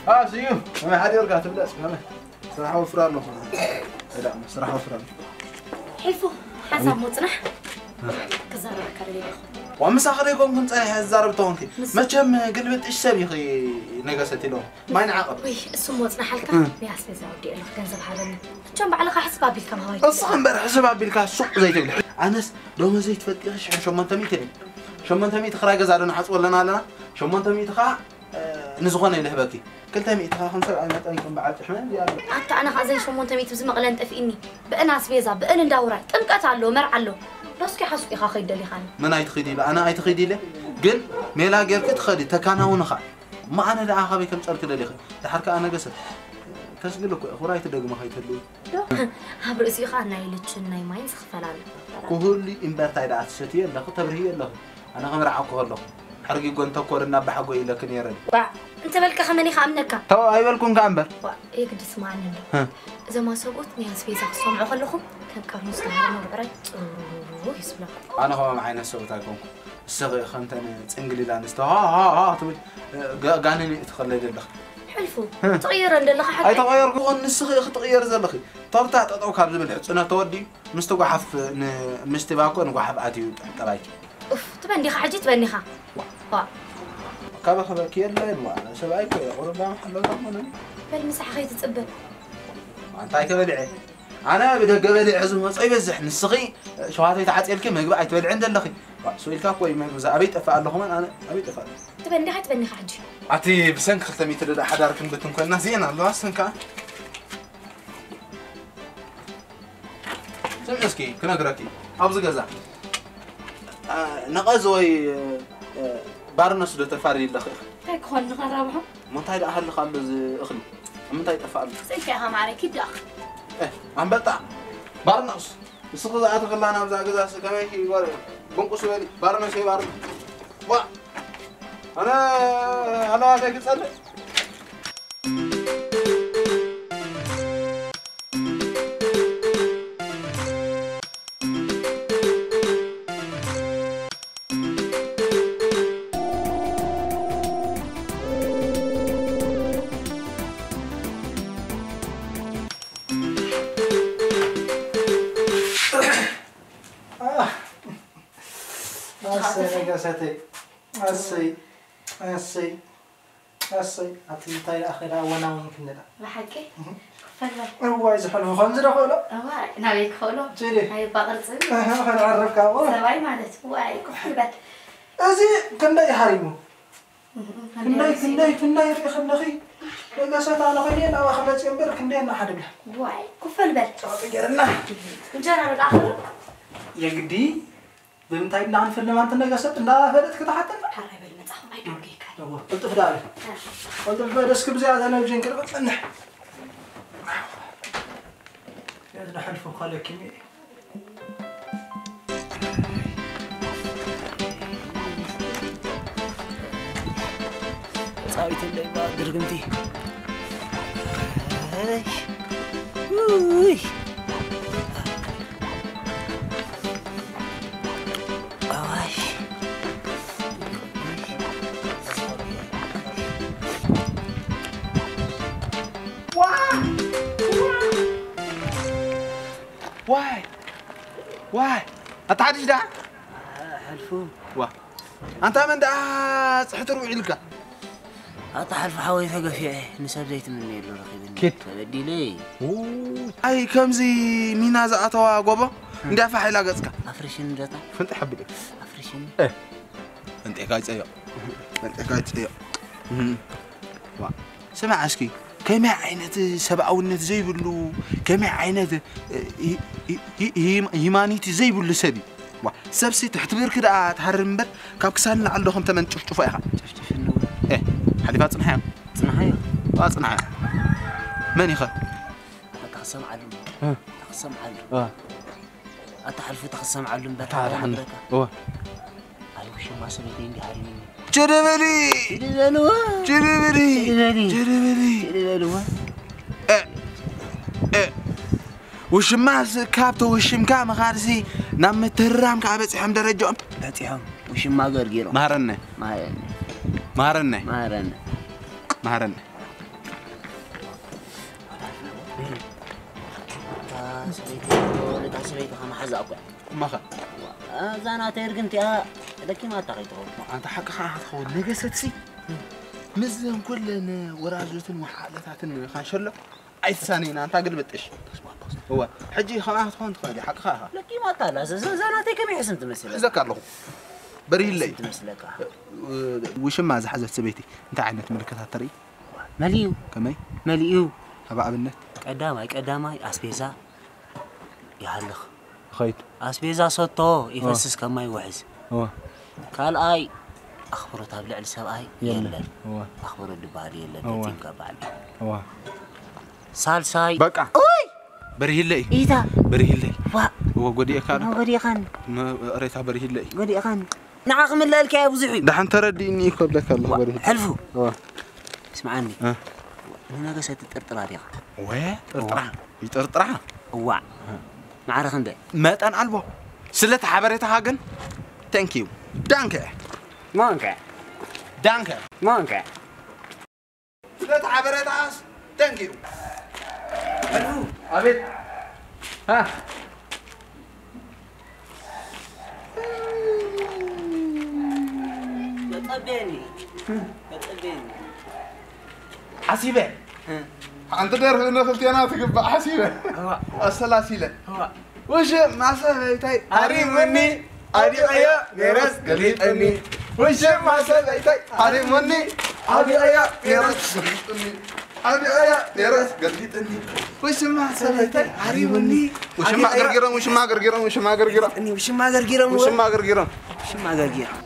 اه سيوم، ما حد يرقى تبدا اسمع. صراحه وفر له. لا، صراحه وفر له. ሒልፉ ሓንሳብ ምፅናሕ ክዛረበካ ደሊኹ። ومسا خليكم كنت زارب تونكي. مس- መቸም ግልብጥ እሽ ሰብ ይኺ ነገሰት ኢሎ ማይ ንዓቐብ። ውይ እሱ ምፅናሓልካ ናይ ኣስቤዛ ወዲ ኣለኹ ገንዘብ ሃበኒ። እቸም ባዕልኻ ሕስብ ኣቢልካ ምሃባይ። እስኻ እምበር ሕስብ ኣቢልካ ሱቕ ዘይትብል። ኣነስ ደሞዘይ ትፈልጢ ሽሕን ሸሞንተ ሚእቲ ነይ። ሸሞንተ ሚእቲ ክራይ ገዛ ዶ ንሓፅቦ ኣለና ኣለና። ሸሞንተ ሚእቲ ከዓ ንዝኾነ ይልህበኪ። ክልተ ሚእቲ ከዓ ከም ሰብኣይ መጠን ከም በዓል ጭሕመ እንዲ ኣሎ። ኣታ ኣነ ከዓ ዘይ ሸሞንተ ሚእቲ ብዚ መቕለን ጠፍኢኒ። ብእን ኣስቤዛ ብእን እንዳውራይ ጥምቀት ኣሎ መርዓ ኣሎ። ዶስኪ ሓሱቕ ኢኻ ኸይድ ደሊኻኒ። መን ኣይትኺድ ኢለ ኣነ ኣይትኺድ ኢለ ግን ሜላ ጌርኪ ትኸዲ ተካናውንኻ። እሞ ኣነ ደኣ ካበይ ከምፀልኪ ደሊኺ? ደሓር ከኣ ነገሰት ከስግል እኮ እየ። ኩራይ ትደግሞ ከይትህልዊ። ዶ ኣብ ርእሲኡ ኸኣ ናይ ልችን ናይ ማይን ዝኽፈል ኣሎ። ኩሁሊ እምበር ታይ ደኣ ትሰትዮ ኣለኺ ተብርህዮ ኣለኺ። ኣነ ከምርዓኩ ከለኹ ሕርጊጎን ተኮርን ኣባሓጎ ኢለኪ ነይረ። ባዕ እንተ በልካ ከመን ኢኻ ኣምነካ? ተው ኣይበልኩን ከኣ እምበር። ዋ የግዲ ስማዓኒ እንዶ። ህ። እዞም ኣሰብኡት ናይ ኣስቤዛ ክሰምዑ ከለኹ ከም ቀርኑ ዝተሃረመ ብዕራይ ጽሩሩ እዩ ዝብለኩም። ኣነ ከምኦም ዓይነት ሰብኡት ኣይኮንኩ። ንስኺ ከምተን ጽንግሊላ ኣንስቲ ሃ ሃ ሃ ትብል ጋ- ጋኔን እዩ ትኸለይ ዘለኺ። ሕልፉ ትቕየረ እንደለኻ ሓቀይ። ኣይተቐየርኩ ንስኺ ኢኺ ትቕየሪ ዘለኺ። ቶርታ ጠጠው ካብ ዝብል ሕጽኖት ተወዲኡ ምስቲ ጓሓፍ ን- ምስቲ ባኮ ንጓሓፍ ኣትዩ ጠባይኪ። ኡፍ ትበን ዲኻ ሕጂ ትበን ዲኻ። ዋ ካበ ክበኪ የለን ዋ ሰብኣይ እኮ እየ ቁሩብ ዳማ ሓለውታ ኮነ። በል ምሳሕ ከይትጽበ። ኣንታይ ከበልዐ ኣነ ብደገ በሊዐ ዝመጾ ይበዝሕ ንስኺ ሸዋተይ ተዓጽየልኪ ምግቢ ኣይትበልዕን ዘለኺ። ዋ ስው ኢልካ እኮ እዩ ምግቢ እዛ ኣበይ ጠፍእ ኣሎ ከማን ኣነ ኣበይ ጠፍእ ኣሎ። ትበን ዲኻ ትበን ዲኻ ሕጂ። ኣቲ ብሰንኪ ክልተ ሚእቲ ደዳ ሓዳር ክንብትን ኮይና ዜና ኣለዋ ስንካ። ስምዒ እስኪ ክነግረኪ ኣብዚ ገዛ ነቐዝ ወይ ባርነስ ዶ ተፋሪ ኣለኺ ኢኺ? እንታይ ክኾን ንኸራብሖ? እሞ እንታይ ደኣ ሃልኻ ኣሎ እዚ እኽሊ? ኣብ ምንታይ ይጠፍእ ኣሎ? ስእልካ ኢኻ ማዕረ ኪድ ደኣ። ኤህ ኣንበጣ ባርነስ እስኺ ዝኣተኽላ ናብዛ ገዛሲ ከመይ ኢኺ ባር- ብንቁስ በሊ ባርነስ ወይ ባርነስ ዋ ኣነ ሃለዋተይ ክጸልእ ኣሰይ ነገሰተይ ኣሰይ ኣሰይ ኣሰይ ኣቲ እንታይ ደኣ ኸይዳ ወናውን ክንዳ ብሓቂ ክፈል በል እዋይ ዝሕልፉ ከምዚ ዶ ኸእሎ እዋይ ናበይ ክኸእሎ ችዲ ናይ ባቕርፂ እህ ኸንዓረፍካ እሞ ሰብኣይ ማለት ዋይ ክፈል በል እዚ ክንደይ ሃሪሙ ክንደይ ክንደይ ክንደይ ርኢ ከለኺ ነገሰት ኣነ ኾይነ ናባ ክመፅእ እምበር ክንደይ እናሓደ ብላ ዋይ ክፈል በል ፀቕጢ ገይርና እንጀራ ንልኣኽሉ የግዲ ብምንታይ እንዳ ክንፈልም ኣንቲ ነገሰት እንዳ ፈለጥኪ ትሓተና ሓራይ በል መጻኹም ኣይደንገይካ እዎ ቅልጥፍ ዳለ ቅልጥፍ በል እስኪ ብዚኣ ተለቪዥን ክርበጥ ጽንሕ ዝሓልፎ ካለኪ ጻዊት እንደይ ባ ግርግምቲ ዋይ ዋይ ኣታ ሓድሽ ደኣ ሕልፉ ዋ ኣንታ መን ደኣ ጽሕትር ውዒልካ ኣታ ሓልፉ ሓወይ ተገፊዐ ንሰብ ዘይትምነየሉ ረኺብኒ ኪድ። ተበዲለ ኣይ ከምዚ ሚና ዝኣተዋ ጎቦ እንዲያ ፋሕ ኢላ ገጽካ ኣፍርሽኒ ዶ እታ ፍንጥሕ ኣቢለ ኣፍርሽኒ ፈንጢሕካ ይጸዮ ፈንጢሕካ ይጸዮ ስማዕ እስኪ ከመይ ዓይነት ሰብኣውነት ዘይብሉ ከመይ ዓይነት ሂማኒቲ ዘይብሉ ሰብ እዩ ዋ ሰብሲ ትሕቲ ብርኪ ደኣ ትሃርም እምበር ካብ ክሳድ ንላዕሊ ዶ ከም ተመን ጭፍጭፎ ኢኻ ጭፍጭፍኒ ሓሊፋ ጽንሓዮ ጽንሓዮ ጽንሓዮ መን ኢኸ ተኸሰምዓሉ ተኸሰምዓሉ ኣታ ሓልፉ ተኸሰምዓሉ እምበር ኣታ ሓልሓኒ ኣይ ውሽማ ሰበይተይ እንዲሃሪኒ ችድብሊ ችድበልዋ ችድብሊ ችድበሊ ችድበሊ ችድበልዋ ውሽማስ ካብ ተወሽምካ ምኻድሲ ናብ ምትህርራም ከዓ በፂሖም ደረጃኦም በፂሖም ውሽማ ገርጊሮም ማረነ ማረነ ማረነ ማረነ ማረነ እታ ሰበይቲ፣ እታ ሰበይቲ ከመሓዛ እኮ እያ። እማኸ? እዛ ናተይ እርግንቲኣ ለኪማታ ከይትኸውን። ኣንታ ሓቅኻ ኢኻ ትኸውን። ነገሰትሲ ምስዘን ኩለን ወራዙትን ወሓለታትን ካንሸሎ ኣይትሳነይና፣ ኣንታ ግልብጥሽ። እወ፣ ሕጂ ከምኣ ክትኸውን ትኽእል እያ፣ ሓቅኻ ኢኻ። ለኪማታ ኣላ፣ እዛ፣ እዛ፣ እዛ ናተይ ከመይ ሕስም ትመስል? ሕዘካ ኣለኹ። በሪህለይ። ትመስለካ? ውሽማ ዝሓዘት ሰበይቲ እንታይ ዓይነት ምልክታት ተርኢ? መሊኡ። ከመይ? መሊኡ። ኣብ ኣብነት? ቀዳማይ፣ ቀዳማይ ኣስቤዛ ይሃልኽ። ይኸይድ። ኣስቤዛ ሰቶ ይፈስስ ከም ማይ ውሕዝ። እወ። ካልኣይ ኣኽብሮት ኣብ ልዕሊ ሰብኣይ የለን። የለን። እወ። ኣኽብሮት ዝበሃል የለን። እወ። ፈጺምካ በዓል። እወ። ሳልሳይ በቃ። ኡይ! በርሂለይ። ኢታ። በርሂለይ። ዋ! እወ፣ ጎዲኤካ ዶ? ጎዲእኻኒ። መ-፣ ሬታ በርሂለይ። ጎዲእኻኒ። ንዓ ክምለልካ እየ ብዙሕ እዩ። ደሓን ተረዲእኒ እኮ እብለካ ኣለኹ፣ ዋ፣ በርሂለይ። ሕልፉ። እወ። ስምዓኒ። እ። ንነገሰ ትጥርጥራ ዲኻ? ወ-፣ ጥርጥራ። እዋ። ይጥርጥራ? እዋ። ማዕረ ክንደይ? መጠን ኣልቦ። ስለቲ ሓበሬታኻ ግን፣ thank you። ዳንከ። ማንከ። ዳንከ። ማንከ። ስለቲ ሓበሬታኻስ፣ thank you። ሕልፉ። ኣቤት። ሃ። መጸበየኒ። መጸበየኒ። ሓሲበ። እ። ሓንቲ ደርፊ ንኽልቴና ትግባእ ሓሲበ። እዋ። ኣሰላሲለ። እዋ። ውሽማ ሰበይታይ ሃሪሙኒ፣ ኣዲቐዮ ነይረስ ገሊጠኒ። ውሽማ ሰበይታይ ሃሪሙኒ፣ ኣዲቐዮ ነይረስ ገሊጠኒ። ኣዲቐዮ ነይረስ ገሊጠኒ። ውሽማ ሰበይታይ ሃሪሙኒ። ውሽማ ኣዲቐዮ ገርጊሮም፣ ውሽማ ገርጊሮም፣ ውሽማ ገርጊሮም። ገሊጠኒ፣ ውሽማ ገርጊሮም፣ ውሽማ ገርጊሮም። ውሽማ ገርጊሮም።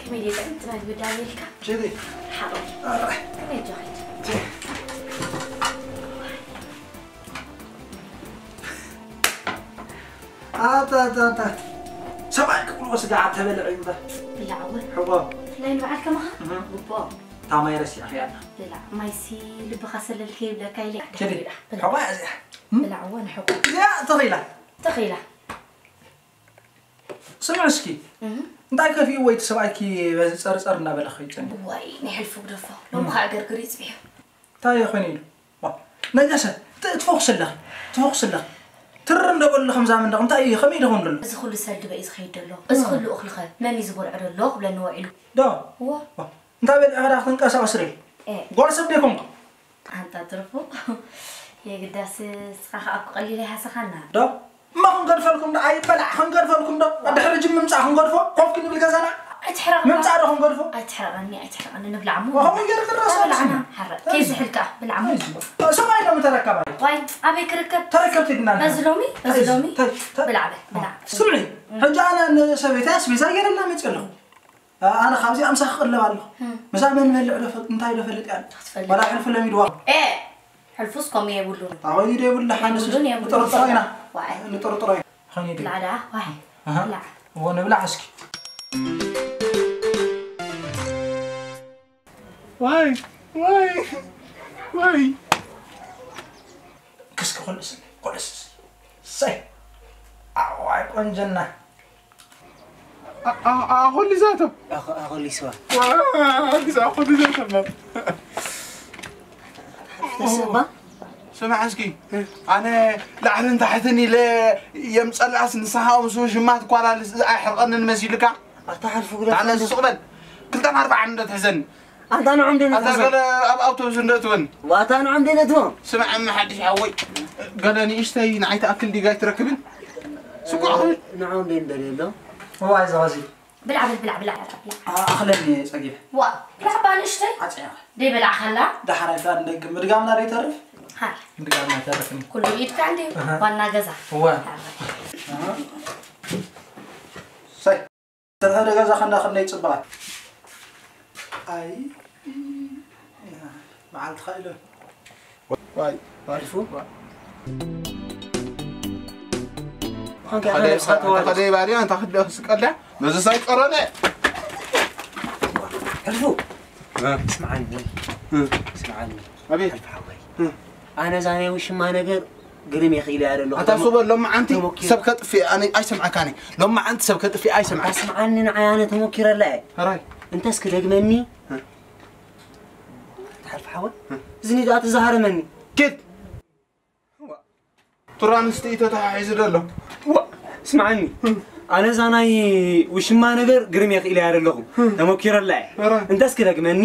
ከመይ ድየ ጥዕምቲ ናይ ወዲ ኣሜሪካ? ችሪ። ሓቕኒ። ኣረ። ከመይ ጃኺት? ችሪ። ኣታ፣ ኣታ፣ ኣታ። ሰብኣይ ክብልዎ ስጋ ተበልዕ እዩ እምበር። ብላዕ እውን። ሕቦ። ብፍላይ ንበዓል ከማኻ? እህ። ጉቦ። እታ ማይ ረሲዕኽያ ኣላ። ብላዕ። ማይሲ ልብኻ ሰለል ከይብለካ ኢለ። ችሪ። ብላዕ። ሕቦ እያ እዚኣ። ብላዕ እውን ሕቦ። እዚኣ ተኺላ። ተኺላ። ስምዒ እስኪ፣ እህ። እንታይ ከፊኡ ወይ እቲ ሰብኣይኪ በዚ ጸርጸር እናበለ ከይጸንሕ? ዋይ፣ ናይ ሕልፉ ግደፎ። ሎሚ እህ። ኸኣ ገርግር እዩ ጽቢሑ። እንታይ ኮይኑ ኢሉ? ዋ፣ ነገሰ፣ ት-፣ ትፈኹስ ኣለኺ፣ ትፈኹስ ኣለኺ። ትር እንዶ በሉ ከምዛ መንደቕ፣ እንታይ እዩ፣ ከመይ ደኾን ደሎ? እዚ ኩሉ ሰልዲ በይ ዝኸይድ ደሎ? እዚ እህ። ኩሉ እኽሊ ኸ መን እዩ ዝበልዖ ደሎ? ክብለኒ ወዒሉ። ዶ? እዋ። ዋ፣ እንታይ በሊዕኺ ደኣ ክትንቀሳቐሲ ርኢኺ? ኤ። ጓል ሰብ ደይኮንኩ? ኣንታ ትርፉ፣ የግዳስ ንስኻ ኸኣ እኮ ቀሊል ኣይሃሰኻና። ዶ? እሞ ክንገድፈልኩም ዶ? ኣይበላዕ፣ ክንገድፈልኩም ዶ? ድሕሪ ጅም ምምጻእ ክንገድፎ? ኮፍ ክንብል ገዛና? ኣይትሕረቐና። ምምጻእ ዶ ክንገድፎ? ኣይትሕረቐኒ፣ ኣይትሕረቐኒ፣ ንብላዕ እሞ። ወኸም ገይሩ ክረሳ ብላዕና፣ ሓረ። ከይዝሕል ከኣ፣ ብላዕ እሞ። ሰብኣይ ሎሚ ተረከባይ። ዋይ፣ ኣበይ ክርከብ? ተረከብቲ ድና። በዚ ሎሚ፣ በዚ ሎሚ። ታይ፣ ታይ። ብላዕ በል፣ ብላዕ። ስምዒ፣ ሕጂ ኣነ ንሰበይተይ ኣስቤዛ ገይረላ መፅእ ኣለኹ። ኣነ ካብዚኣ ምሳኺ ክቕለብ ኣለኹ። እም። ምሳእ መን ይበልዕ ዶ ፈ-፣ እንታይ ዶ ፈልጥ እያ? ክትፈልጥ ዋላ እያ። ሕልፉ ለሚድዋ። ኤ! ሕልፉስ ከምኡ የብሉን። ኣኾይኑ ዶ የብሉ? ሓንስ የብሉን፣ የብሉን። ንጥርጥሮ ኢና። ዋይ። ንጥርጥሮ ኢና። ኾይኑ ዶ? ብላዕ ደኣ፣ ዋይ። ኣሃ። ብላዕ። እዎ፣ ንብላዕ እስኪ። ዋይ፣ ዋይ፣ ዋይ። ክስኪ ኮልስ፣ ኮልስ። ሰይ። ኣዋይ፣ ቆንጀና። ኣ-፣ ኣ-፣ ኣኾሊዛቶ። ኣኾ-፣ ኣኾሊስዋ። ዋ፣ ኣዲስ ኣኾሊዛቶ። ተሰባ? ስማዕ እስኪ፣ ኣነ ላዕልን ታሕትን ኢለ የምጸላስ ንስኻ ምስ ውሽማ ትኳላልስ ኣይሕርቐንን መሲሉካ? ኣታ ሓልፉ ግዳ ታለ ሱቕ በል። ክልተን ኣርባዓን እንዶ ትሕዘኒ። ኣታ ንዖም ደይ ኣታ ነትወም። ገለ ኣብ ኣውቶቡስ እንዶ ትወን። ዋታ ንዖም ደይ ነትወም። ስማዕ፣ እመ ሓድሽ ሓወይ፣ ገለ ንእሽተይ ንዓይ ትኣክል ዲጋ ኣይትረክብን? ስኳዕ ክብል። ንዖም ደይ እንደልየሎም። እዋይ፣ እዚ ኸዚ። ብላዕ፣ በል፣ ብላዕ፣ ብላዕ፣ ብላዕ። ኣ-፣ ኣኽለኒ ጸጊበ። ዋ፣ ብላዕ፣ እባ ንእሽተይ። ዓጽያ። ደይ በላዕካላ? ደሓር ኣይፋ ንደግም። ምድጋምና ደይ ተርፍ? ሃይ። ምድጋምና ተርፍኒ። ኩሉ ኢድካ እንዲ ኣሃ። ዋና ገዛ። እዋ። ኣሃ። ሰይ። ተፈደ ገዛ ኸንዳ ኸንዳ ይጽበቓ። ኣይ፣ መዓልቲ ኸኢሎ። ዋይ፣ ዋይ። ኣልፉ? ዋይ። ኦኬ፣ ሓደ፣ ኣልፉ፣ ኣልፉ፣ ሓደ ባሪ፣ ኣንታ ክደ ስቀዳ፣ ነዚ ሳይ ቀረነ። ኣልፉ። እ። ስምዓኒ። እ። ስምዓኒ። ኣቤት። ኣልፉ ሓወይ። እ። ኣነ እዛ ናይ ውሽማ ነገር ግርም የኽኢለ እያ ደለኹ። ኣታ ሱበ፣ ሎማዓንቲ ተሞኪረ። ሰብ ከጥፍእ ኣነ ኣይሰምዓካኒ። ሎማዓንቲ ሰብ ከጥፍእ ኣይሰምዓካ። ስምዓኒ፣ ንዓይ ኣነ ተሞኪረላ እየ። ሕራይ። እንተስ ክደግመኒ፣ እ። እዝኒ ደኣ ተዛሃረመኒ። ኪድ። ቱራ ኣንስትይቲ ተተሓሒዙ ደሎ። ዋ፣ ስምዓኒ። ኣነ እዛ ናይ ውሽማ ነገር ግርም እየ ክኢለያ ደለኹ። ተመኪረላ እየ። ኧረ። እንተስ ክደግመኒ፣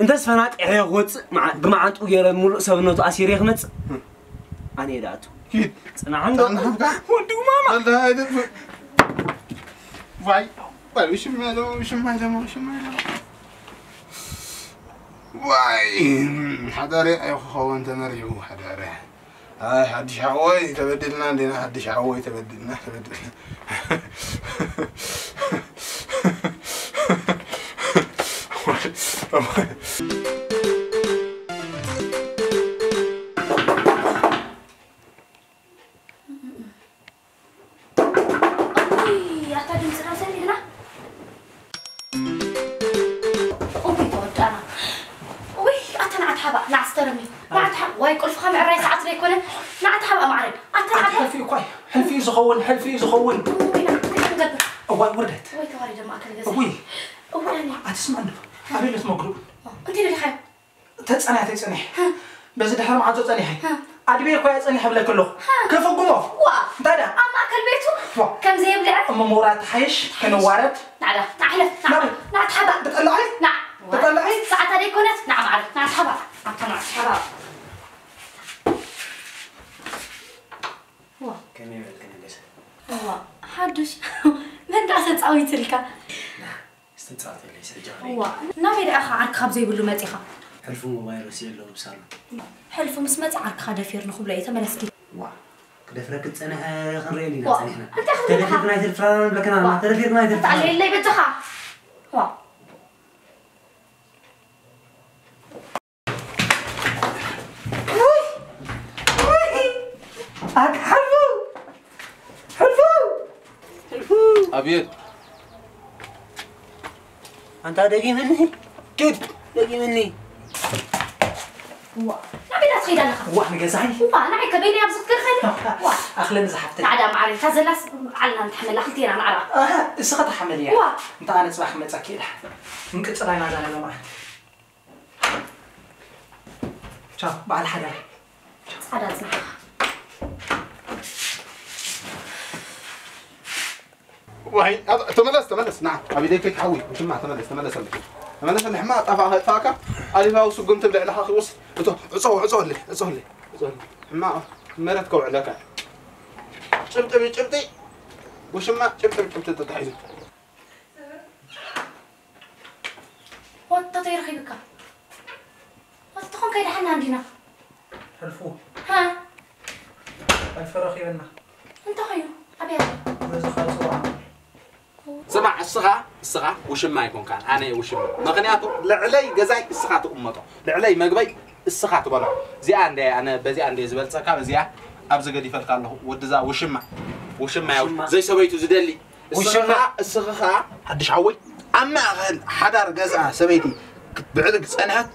እንተስ ፈናጢሐዮ ክወፅእ፣ መዓ-፣ ብመዓንጥኡ ገይረ ሙሉእ ሰብነቱ ኣሲርየ ክመፅእ፣ ኣነ እየ ደኣቱ። ኪድ። ፅናሕ እንዶ። ፅናሕካ። ወዲ ማማ። ኣንታ ኣይደፍእ። ዋይ፣ ዋይ፣ ውሽማ ደሞ፣ ውሽማ ደሞ፣ ውሽማ ደሞ። ዋይ፣ ሓዳረ ኣይክኸውን ተመሪሑ፣ ሓዳረ። ኣይ፣ ሓድሽ ሓወይ፣ ተበዲልና እንዴና፣ ሓድሽ ሓወይ፣ ተበዲልና፣ ተበዲልና። ውይ፣ ኣታ ድምፂ ዶ ሰሚዕና? ኦይ፣ ተወዳእና። ውይ፣ ኣታ ንዓት ሓባ፣ ንዓት ስተረሚ። ንዓት ሓባ፣ ዋይ፣ ቁልፍኻ ምዕራይ ሰዓት ዘይኮነ። ንዓት ሓባ ማዕረ። ኣታ ኣቲ ሓባ። ሕልፊ እኳ እዩ። ሕልፊ እዩ ዝኸውን፣ ሕልፊ እዩ ዝኸውን። ውይ፣ ንዓት እንታይ ክንገብር? እዋይ፣ ውርደት። ወይ ተዋሪደ ማእከል ገዛ። ውይ። እዋይ፣ ኣነ። ኣቲ ስምዕኒ። ኣበይ ኣሎ ትመግሩ? እንታይ ደሊኻዮ? ተጸንሐ፣ ተጸንሐ። ሃ። በዚ ድሕሪ መዓልቶ ጸኒሐ። ሃ። ኣድቤ እኮ እያ ጸኒሐ እብለኪ ኣለኹ። ሃ። ከፈጉሞ። ዋ። እንታይ ደኣ? ኣብ ማእከል ቤቱ ዋ። ከም ዘየብልዐ። እሞ ምውራድ ትሓይሽ፣ ትሓይሽ። ክንዋረድ። ናዕዳ፣ ናዕሕለፍ፣ ናዕ-፣ ናበይ? ናዕ ትሓባእ። ብጠላዒ? ናዕ። ብጠላዒ? ሰዓታ ደይኮነት? ናዕ ማዕረ፣ ናዕ ትሓባእ። ኣብታ ናዕ ትሓባእ። ዋ። ከመይ በልክን ገሰ? ዋ፣ ሓዱሽ። መን ደኣ ተጻዊትልካ? ና፣ እስተጻወተለይ፣ ሰጃ። ዋ፣ ናበይ ደኣ ኢኻ ዓርኪ ካብ ዘይብሉ መጺኻ? ሕልፉ ሞባይል ረሲኤ ኣለኹ ኣብ ሳሎን። ሕልፉ ምስ መጸ ዓርክኻ ደፊር ንኽብሎ እየ፣ ተመለስኪ። ዋ፣ ክደፍረኪ ዝጸንሐ ክንርእየሉ ኢና ዋ፣ ጸኒሕና። እንታይ ክትብል ኢኻ? ተደፊርክን ኣይተድፍራን ንብለክን ኣለና። ዋ፣ ተደፊርክን ኣይተድፍራን። ተጣልየለይ በጃኻ። ዋ። ኣታ ሕልፉ! ሕልፉ! ሕልፉ! ኣቤት። ኣንታ ደጊምኒ። ኪድ፣ ደጊምኒ። ዋ፣ ናበይ ዳ ትኸይድ ኣለኻ? ዋ፣ ንገዛይ። ዋ፣ ንዓይ ከበይኒ ኣብዚ ክትገርኸኒ? ዋ። ኣኽለኒ ዝሓፍተይ። ናዕዳ ማዕረ፣ እታ ዘላስ ዓልና ንትሓመላ ክልቴና ናዕራ። ኣሃ፣ እስኻ ተሓመልያ። ዋ። እንተ ኣነ ጽባሕ ክመጻ ክኢላ። እንቅጽላ ኢና ዛና ለማዓት። ቻው፣ በዓል ሓዳር። ጻዕዳ ጽንሓ። ዋይ፣ ኣብ-፣ ተመለስ፣ ተመለስ፣ ና፣ ኣብ ኢደይ ከይትሓዊ፣ ሽማ፣ ተመለስ፣ ተመለስ፣ ተመለስ። ተመለስ፣ ሕማ፣ ጣፋ፣ ጣፋካ፣ ኣሊፋዊ ስጉምቲ ብልዕልኻ ክውስ፣ እቶ፣ ዕጾ፣ ዕጾ፣ ዕጾ፣ ዕጾ፣ ዕጾ። ሕማ፣ መረት ከውዕለካ። ጭብጢ ብጭብጢ፣ ውሽማ፣ ጭብጢ ብጭብጢ ተታሒዙ። ወጥቶ ተይረኺብካ። ወጥቶ ኾን ከይደሓና እንዲና። ሕልፉ። ሃ? ሕልፉ ረኺበና። እንታይ ኾዩ? ኣበይ ኣሎ? በዚ ኻል ጽዋዕ። ስማዕ፣ እስኻ፣ እስኻ ውሽማ ኣይኮንካን፣ ኣነ እየ ውሽማ። ምኽንያቱ፣ ልዕለይ ገዛይ እስኻ ትቕመጦ፣ ልዕለይ መግበይ እስኻ ትበልዖ። እዚኣ እንደ፣ ኣነ በዚኣ እንደ ዝበልጸካ፣ በዚኣ ኣብዚ ገዲፈልካ ኣለኹ። ወድዛ ውሽማ፣ ውሽማ እያ፣ ውሽማ። ዘይሰበይቱ ዝደሊ። ውሽማ። እስኻ፣ እስኻ ሓድሽ ሓወይ፣ ኣብ ማእኸል ሓዳር ገዝኣ ሰበይቲ ክትብዕልግ ጸንሐት፣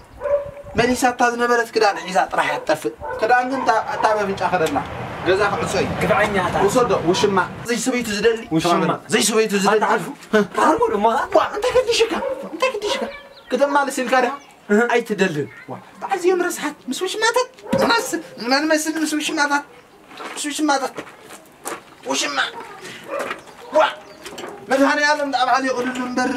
መሊሳታ ዝነበረት ክዳን ሒዛ ጥራሕ እያ ትጠፍእ። ክዳን ግን እታ፣ እታ በፍንጫ ከደላ። ገዛ ክዕጾ እዩ። ግፍዐኛታት። ውሰዶ፣ ውሽማ። ዘይሰበይቱ ዝደሊ። ውሽማ። ዘይሰበይቱ ዝደሊ። ኣታ ዓርፉ። ዓርፉ ድማ። ዋ፣ እንታይ ከዲሽካ? እንታይ ከዲሽካ? ክተማልስ ኢልካ ዲኻ? እህ። ኣይትደልን። ዋ፣ ኣዝዮም ረስሓት። ምስ ውሽማታት። ንመስል፣ ንመስል ምስ ውሽማታት። ውሽማታት። ውሽማ። ዋ። መድኃኔዓለም ደኣ ባዕሉ ይቕልሉ እምበር።